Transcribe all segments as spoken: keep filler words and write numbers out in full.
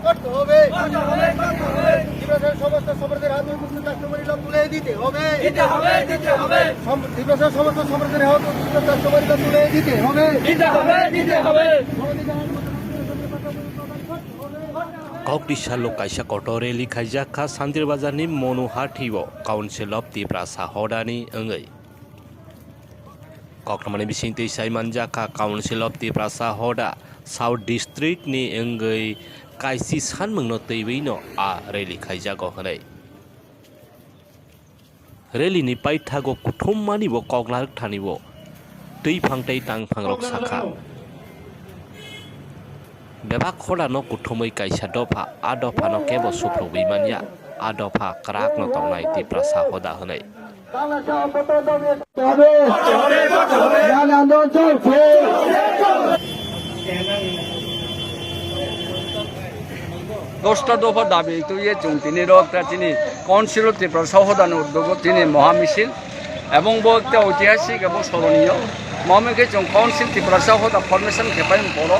করতে হবে। তিপ্রাসার সমস্ত সম্প্রদায়ের হাতে উদ্বুদ্ধ কাস্টমারি ল তুলে দিতে হবে। দিতে হবে, দিতে হবে। সম-, তিপ্রাসার সমস্ত সম্প্রদায়ের হাতে উদ্বুদ্ধ কাস্টমারি ল তুলে দিতে হবে। দিতে হবে, দিতে হবে। Kokni salo kaisa kotor rally khaijak kha Santir Bazar ni Monu Hathi o Council of Tiprasa Hoda ni wngwi. Koktwmani bisingtwi sai manjak kha Council of Tiprasa Hoda South District ni wngwi kaisi sanmungno twiwi no a rally khaijago hwnwi. Rally ni paithago kuthum mani bo koklarwk thani bo twi phang tei tang phang rok sakha. Bebak hoda no kuthumwi kaisa dopha, a dopha no kebo suprubwi manya, a dopha kwrak no tongnai Tiprasa Hoda hwnwi. Dosta dopha dabi twiwi chwng tini rok ta chini Council of Tiprasa Hoda ni udyogo tini moha misil. Ebong bo ekta oitihasik ebong soroniyo. Mamo khe chwng Council Tiprasa Hoda formation khe pai poro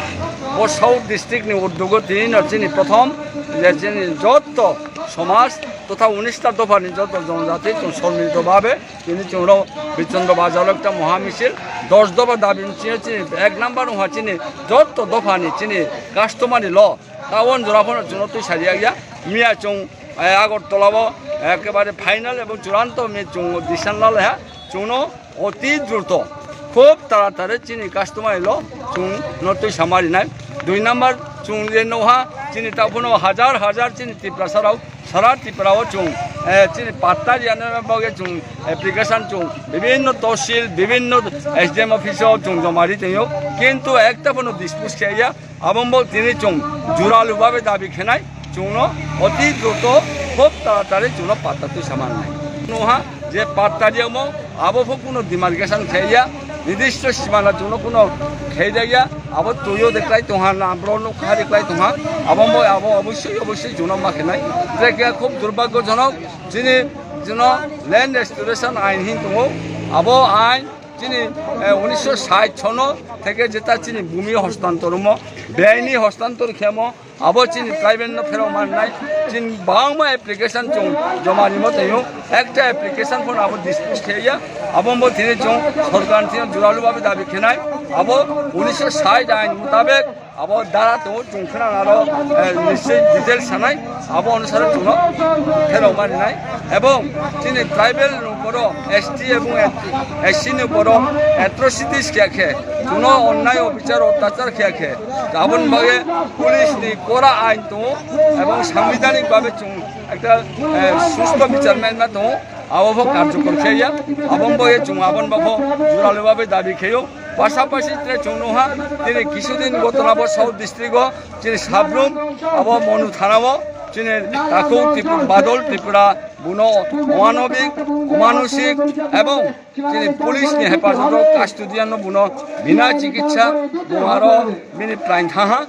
bo South District ni udyogo tini no chini prothom je chini jotto somaj totha unis ta dopha ni jotto jonojati chwng somilito bhabe tini chwng rok Bichondro Bazar o ekta moha misil dos dopha dabi chini chini ek number wngkha chini jotto dopha ni chini customary law. Tabon jora phano chwngno twi sariya ya. Miya chwng, eh, Agartala o ekebare final ebong churanto mi chwng decision lalaiha. Chwngno oti druto, khub taratari chini customary law chwngno twi sama rinai. Dui number chwng je noha chini ta phano hajar hajar chini Tiprasa rok sara Tripura o chwng, eh, chini patta riyana bagwi chwng application chwng bibhinno tosil, bibhinno S D M office o chwng joma ri tongyo. Kintu ekta phano dispose khe ya. Abombo tini chwng juralu babe dabi khenai, chwngno oti druto khub taratari chwngno patta twi sama nai. Noha je patta riyamo abo pho kuno demarcation khaiya, nirdisto simana chwngno kuno khaidaya, abo tuyo de klai tongha na abro no khari klai tongha, abombo abo obosoi obosoi chwngno ma khenai. Trekya khub durbagyojonok chini chwngno land restoration ain hin tongo, abo ain chini, eh, unisho sait sono theke jeta chini bumi hostantor mo, beaini hostantor khemo, abo chini tribal no pherok mannai, chini bangma application chwng joma rimo tongyo, ekta application phano abo dispose kheya, abo bo tini chwng sorkar thino juralu babe dabi khenai, abo unisho sait ain mutabek, abo dara tongo chwng khwnang aro, eh, nischoi detail sanai, abo onusare chwngno pherok marinai. Ebong chini tribal ni uporo S T ebong S C ni uporo atrocities khe khe, chwngno onnai obhichar otyachar khe khe, aboni bagwi police ni kora ain tongo ebong sangbidhanik babe chwng ekta, eh, susto bichar manma tongo. Abo bo karjokor khe ya, abo bo ye chwng abo bo juralu babe dabi kheyo. Pasapasi tre chwng nukha, tini kisudin gotona bo South District o, chini Sabrum, abo Monu Thana o, chini Takhuk Tripura, Badol Tripura, buno omanobik, omanusik, ebong chini police ni hefazato custodian no buno bina chikitsa, buno aro bini prain thaha,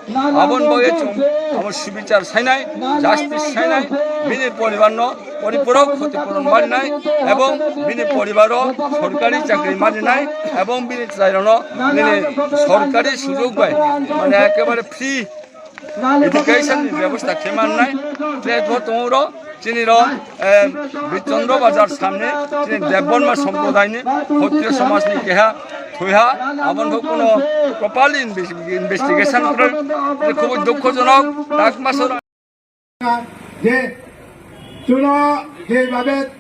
aboni bagwi chwng abo subichar sainai, justice sainai, bini poribar no poripurok khoti puron marinai, ebong bini poribaro sorkari chakri marinai, ebong bini chwrairokno nini sorkari sujog bai, mane, ekebare free education ni bebosta khe mannai. Tei bo tongo ro, chini ro, eh, Bichondro Bazar samni, chini Debbarma Somprodaini, Khotriyo Somajni keha, thuiha, aboni bo kuno properly inves-, investigation kwrwi, tei khubui dukhojonok, tak masora. Je chwngno jebhabe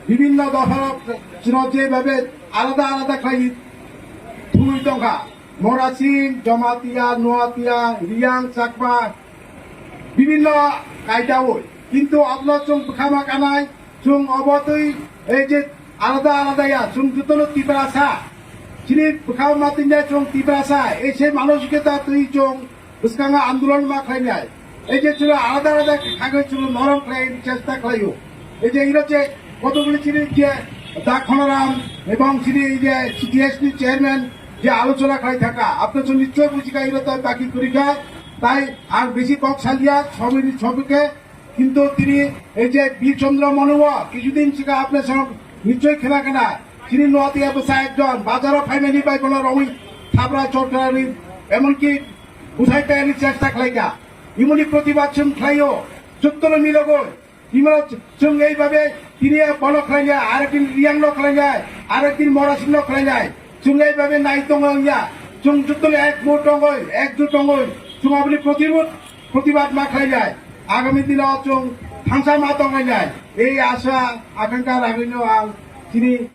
bibhinno dopha chwngno jebhabe alada alada khlai thumwi tongkha, Morasing, Jamatia, Noatia, Riyang, Chakma, bibhinno kaidaui. Kintu abono chwng bwkha ma kanai, chwng obo twi ei je alada alada ya, chwng jotono Tiprasa. Chini bwkha ma twi chwng Tiprasa, ei se manusiketa twi chwng bwskango andolon ma khlainai. Ei je chwla alada alada kagoj chwla norom khlai chesta khlaio. Ei je iro je kotoguli chini je Da Khonaram ebong chini ei je C T S ni chairman je alochona khlai thaka, apni chwng nichoi bujikha, iro tai baki kurikha, tai ang besi kok salia, sobi ni sobi khe, kintu tini ei je Bir Chandra Manu o kisudin sika apni song nichoi khela kana, chini Noatia bwsa ekjon bazaro phaimani bai bono romwi thabra chorkra ri, emonki bwsai tayani chesta khlaikha. Imoni protibad chwng khlaio, jotono milogoi. Imano chwng ei babe tini bono khlainai, arekdin Riang no khlainai, arekdin Morasing no khlainai. Chwng ei babe nai tongo wngya. Chwng jotono ek mut tongoi, ek jut tongoi. Chwng aboni protibad, protibad ma khlainai. Agami dino chwng thangsa ma tonglainai. Ei asa, akankha ragwino ang tini